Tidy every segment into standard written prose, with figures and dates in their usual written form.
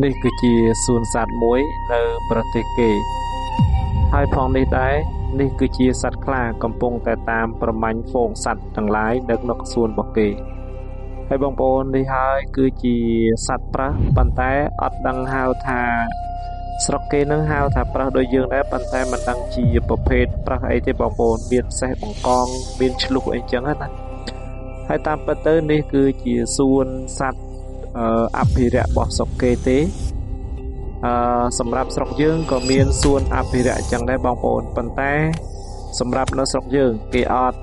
នេះគឺជាសួនសត្វមួយនៅប្រទេសគេ ហើយផងនេះដែរនេះគឺជាសត្វខ្លាកំពុងតែតាមប្រមាញ់ហ្វូងសត្វទាំងឡាយនៅក្នុងសួនរបស់គេហើយបងប្អូននេះហើយគឺជាសត្វប្រើសប៉ុន្តែអត់ដឹងហៅថាស្រុកគេនឹងហៅថាប្រើសដូចយើងដែរប៉ុន្តែមិនដឹងជាប្រភេទប្រើសអីទេបងប្អូនមានសេះបង្កងមានឆ្លុះអីចឹងណាហើយតាមពិតទៅនេះគឺជាសួនសត្វអភិរក្សរបស់ស្រុកគេទេអឺសម្រាប់ស្រុកយើងក៏មានសួនអភិរក្សចឹងដែរបងប្អូនប៉ុន្តែសម្រាប់នៅស្រុកយើងគេអត់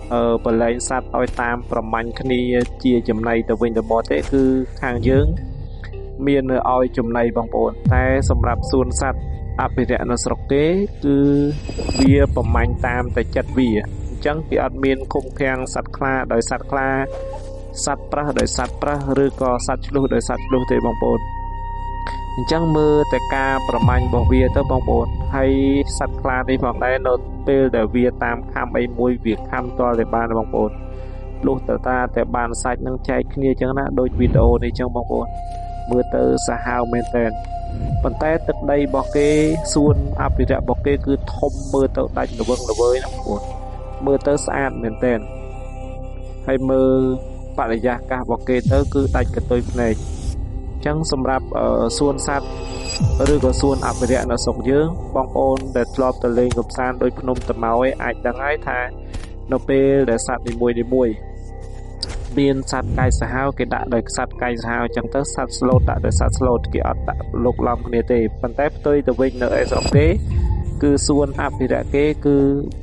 ប្រឡែងសត្វឲ្យតាមប្រមាញ់គ្នាជាចំណីទៅវិញទៅមកទេគឺខាងយើងមានឲ្យចំណីបងប្អូនតែសម្រាប់សួនសត្វអភិរក្សនៅស្រុកគេគឺវាប្រមាញ់តាមតែចិត្តវាអញ្ចឹងគេអត់មានឃុំឃាំងសត្វខ្លាដោយសត្វខ្លាសត្វប្រើសដោយសត្វប្រើសឬក៏សត្វឆ្លុះដោយសត្វឆ្លុះទេបងប្អូនអញ្ចឹងមើលតែការប្រមាញ់របស់វាទៅបងប្អូនហើយសត្វខ្លានេះផងដែរនៅពេលដែលវាតាមខំអីមួយវាខំទាល់តែបានបងប្អូនលុះតតាតែបានសាច់នឹងចែកគ្នាអញ្ចឹងណាដូចវីដេអូនេះអញ្ចឹងបងប្អូនមើលទៅសាហាវមែនតើប៉ុន្តែទឹកដីរបស់គេសួនអភិរក្សរបស់គេគឺធំមើលទៅដាច់ល្វឹងល្វើយណាបងប្អូនមើលទៅស្អាតមែនតើហើយមើលបរិយាកាសរបស់គេទៅគឺដាច់កន្ទុយភ្នែកអញ្ចឹងសម្រាប់សួនសត្វឬក៏សួនអភិរក្សនៅស្រុកយើងបងប្អូនដែលធ្លាប់ទៅលេងកម្សាន្តដោយភ្នំតាម៉ោយអាចដឹងហើយថានៅពេលដែលសត្វនីមួយៗមានសត្វកាយសាហាវគេដាក់ដោយសត្វកាយសាហាវអញ្ចឹងទៅសត្វស្លូតដាក់ដោយសត្វស្លូតគេអត់ដាក់លោកឡំគ្នាទេប៉ុន្តែផ្ទុយទៅវិញនៅឯស្រុកគេគឺសួនអភិរក្សគេគឺ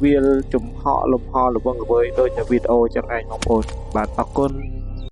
វាលចំហកលំហល្វឹងល្វើយដូចនៅវីដេអូចឹងឯងបងប្អូនបាទអរគុណ។